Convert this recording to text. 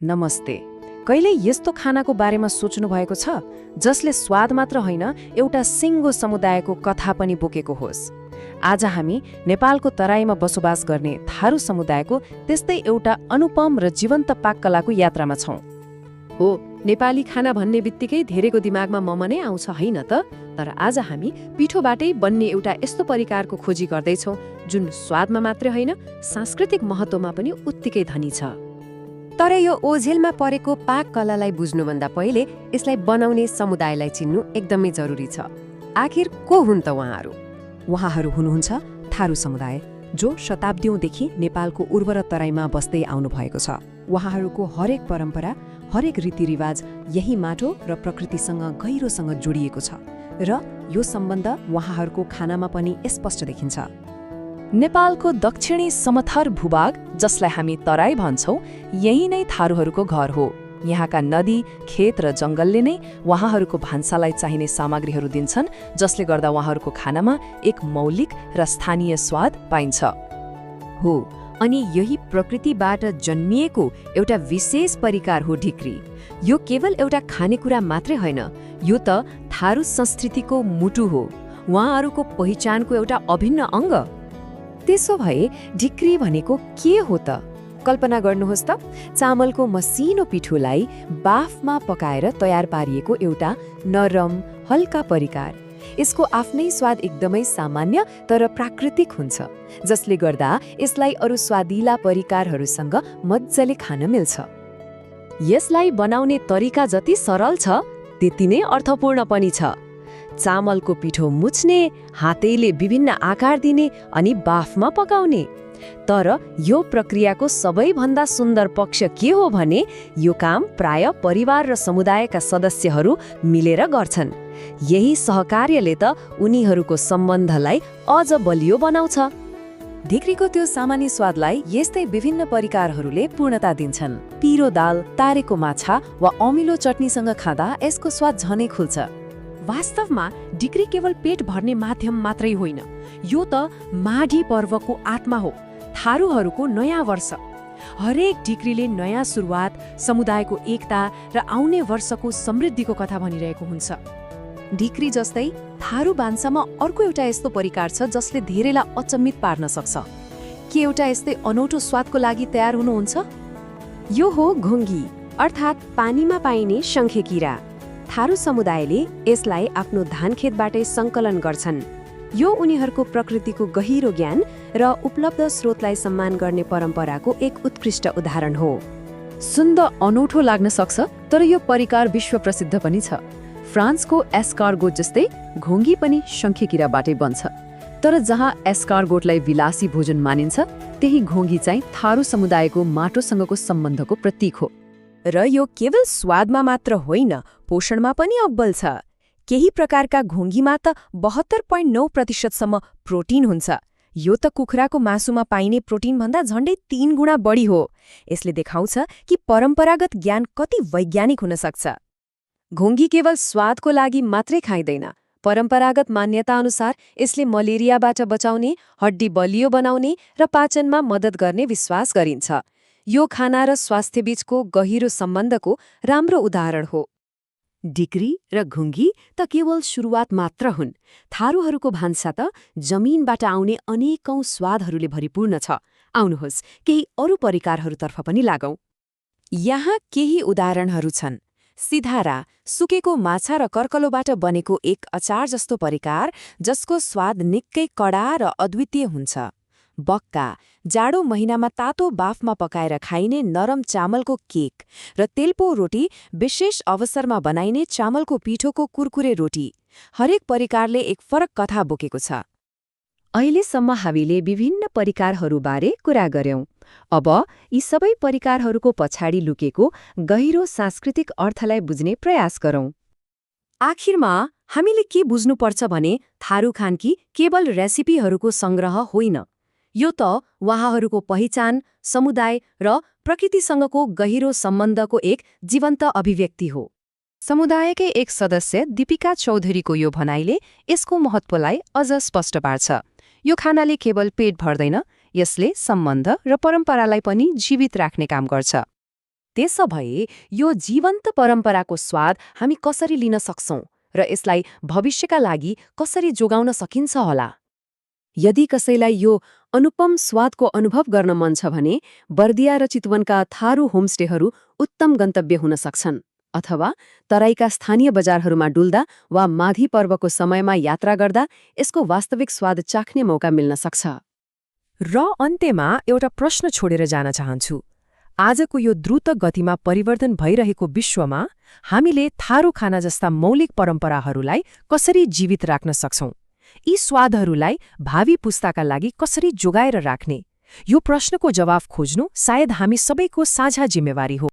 नमस्ते। कहिले यस्तो खानाको बारेमा सोच्नु भएको छ जसले स्वाद मात्र होइन एउटा सिङ्गो समुदायको कथा पनि बोकेको होस्? आज हामी नेपालको तराईमा बसोबास गर्ने थारू समुदायको त्यस्तै एउटा अनुपम र जीवन्त पाककलाको यात्रामा छौं। हो, नेपाली खाना भन्ने बित्तिकै धेरैको दिमागमा मोमो नै आउँछ होइन त? तर आज हामी पिठोबाटै बन्ने एउटा यस्तो परिकारको खोजी गर्दैछौं जुन स्वादमा मात्रै होइन सांस्कृतिक महत्त्वमा पनि उत्तिकै धनी छ। तर यो ओझेलमा परेको पाक कलालाई बुझ्नुभन्दा पहिले यसलाई बनाउने समुदायलाई चिन्नु एकदमै जरुरी छ। आखिर को हुन् त उहाँहरू? उहाँहरू हुनुहुन्छ थारू समुदाय, जो शताब्दीौंदेखि नेपालको उर्वर तराईमा बस्दै आउनुभएको छ। उहाँहरूको हरेक परम्परा, हरेक रीतिरिवाज यही माटो र प्रकृतिसँग गहिरोसँग जोडिएको छ र यो सम्बन्ध उहाँहरूको खानामा पनि स्पष्ट देखिन्छ। नेपालको दक्षिणी समथर भूभाग, जसलाई हामी तराई भन्छौं, यही नै थारूहरूको घर हो। यहाँका नदी, खेत र जंगलले नै उहाँहरूको भान्सालाई चाहिने सामग्रीहरू दिन्छन्, जसले गर्दा उहाँहरूको खानामा एक मौलिक र स्थानीय स्वाद पाइन्छ। हो, अनि यही प्रकृतिबाट जन्मिएको एउटा विशेष परिकार हो ढिक्री। यो केवल एउटा खानेकुरा मात्रै होइन, यो त थारू संस्कृतिको मुटु हो, उहाँहरूको पहिचानको एउटा अभिन्न अङ्ग। त्यसो भए ढिक्री भनेको के हो त? कल्पना गर्नुहोस् त, चामलको मसिनो पिठोलाई बाफमा पकाएर तयार पारिएको एउटा नरम, हल्का परिकार। यसको आफ्नै स्वाद एकदमै सामान्य तर प्राकृतिक हुन्छ, जसले गर्दा यसलाई अरू स्वादिला परिकारहरूसँग मज्जाले खान मिल्छ। यसलाई बनाउने तरिका जति सरल छ त्यति नै अर्थपूर्ण पनि छ। चामलको पिठो मुछ्ने, हातैले विभिन्न आकार दिने अनि बाफमा पकाउने। तर यो प्रक्रियाको सबैभन्दा सुन्दर पक्ष के हो भने यो काम प्राय परिवार र समुदायका सदस्यहरू मिलेर गर्छन्। यही सहकार्यले त उनीहरूको सम्बन्धलाई अझ बलियो बनाउँछ। ढिक्रीको त्यो सामान्य स्वादलाई यस्तै विभिन्न परिकारहरूले पूर्णता दिन्छन्। पिरो दाल, तारेको माछा वा अमिलो चटनीसँग खाँदा यसको स्वाद झनै खुल्छ। वास्तवमा ढिक्री केवल पेट भर्ने माध्यम मात्रै होइन, यो त माघी पर्वको आत्मा हो, थारूहरूको नयाँ वर्ष। हरेक ढिक्रीले नयाँ सुरुवात, समुदायको एकता र आउने वर्षको समृद्धिको कथा भनिरहेको हुन्छ। ढिक्री जस्तै थारू भान्सामा अर्को एउटा यस्तो परिकार छ जसले धेरैलाई अचम्मित पार्न सक्छ। के एउटा यस्तै अनौठो स्वादको लागि तयार हुनुहुन्छ? यो हो घोङ्गी, अर्थात् पानीमा पाइने शङ्खे किरा। थारू समुदायले यसलाई आफ्नो धानखेतबाटै सङ्कलन गर्छन्। यो उनीहरूको प्रकृतिको गहिरो ज्ञान र उपलब्ध स्रोतलाई सम्मान गर्ने परम्पराको एक उत्कृष्ट उदाहरण हो। सुन्द अनौठो लाग्न सक्छ, तर यो परिकार विश्व प्रसिद्ध पनि छ। फ्रान्सको एस्कारगोट जस्तै घोङ्गी पनि शङ्खेकिराबाटै बन्छ। तर जहाँ एस्कारगोटलाई विलासी भोजन मानिन्छ, त्यही घोङ्गी चाहिँ थारू समुदायको माटोसँगको सम्बन्धको प्रतीक हो। र यो केवल स्वादमा मात्र होइन, पोषणमा पनि अब्बल छ। केही प्रकारका घोङ्गीमा त 72.9% प्रोटिन हुन्छ। यो त कुखुराको मासुमा पाइने प्रोटिनभन्दा झन्डै 3 गुणा बढी हो। यसले देखाउँछ कि परम्परागत ज्ञान कति वैज्ञानिक हुन सक्छ। घोङ्गी केवल स्वादको लागि मात्रै खाइँदैन। परम्परागत मान्यता अनुसार यसले मलेरियाबाट बचाउने, हड्डी बलियो बनाउने र पाचनमा मद्दत गर्ने विश्वास गरिन्छ। यो खाना र स्वास्थ्यबीचको गहिरो सम्बन्धको राम्रो उदाहरण हो। ढिक्री र घुङ्गी त केवल सुरुवात मात्र हुन्। थारूहरूको भान्सा त जमिनबाट आउने अनेकौं स्वादहरूले भरिपूर्ण छ। आउनुहोस्, केही अरू परिकारहरूतर्फ पनि लागौं। यहाँ केही उदाहरणहरू छन्। सिधारा, सुकेको माछा र कर्कलोबाट बनेको एक अचार जस्तो परिकार, जसको स्वाद निकै कडा र अद्वितीय हुन्छ। बक्का, जाडो महिनामा तातो बाफमा पकाएर खाइने नरम चामलको केक। र तेल्पो रोटी, विशेष अवसरमा बनाइने चामलको पिठोको कुरकुरे रोटी। हरेक परिकारले एक फरक कथा बोकेको छ। अहिलेसम्म हामीले विभिन्न परिकारहरूबारे कुरा गर्यौं। अब यी सबै परिकारहरूको पछाडि लुकेको गहिरो सांस्कृतिक अर्थलाई बुझ्ने प्रयास गरौं। आखिरमा हामीले के बुझ्नुपर्छ भने थारू खानकी केवल रेसिपीहरूको संग्रह होइन, यो त उहाँहरूको पहिचान, समुदाय र प्रकृतिसँगको गहिरो सम्बन्धको एक जीवन्त अभिव्यक्ति हो। समुदायकै एक सदस्य दीपिका चौधरीको यो भनाइले यसको महत्त्वलाई अझ स्पष्ट पार्छ। यो खानाले केवल पेट भर्दैन, यसले सम्बन्ध र परम्परालाई पनि जीवित राख्ने काम गर्छ। त्यसोभए यो जीवन्त परम्पराको स्वाद हामी कसरी लिन सक्छौं र यसलाई भविष्यका लागि कसरी जोगाउन सकिन्छ होला? यदि कसैलाई यो अनुपम स्वादको अनुभव गर्न मन छ भने बर्दिया र चितवनका थारू होमस्टेहरू उत्तम गन्तव्य हुन सक्छन्। अथवा तराईका स्थानीय बजारहरूमा डुल्दा वा माघी पर्वको समयमा यात्रा गर्दा यसको वास्तविक स्वाद चाख्ने मौका मिल्न सक्छ। र अन्त्यमा एउटा प्रश्न छोडेर जान चाहन्छु। आजको यो द्रुत गतिमा परिवर्तन भइरहेको विश्वमा हामीले थारू खाना जस्ता मौलिक परम्पराहरूलाई कसरी जीवित राख्न सक्छौं? यी स्वादहरूलाई भावी पुस्ताका लागि कसरी जोगाएर राख्ने? यो प्रश्नको जवाफ खोज्नु सायद हामी सबैको साझा जिम्मेवारी हो।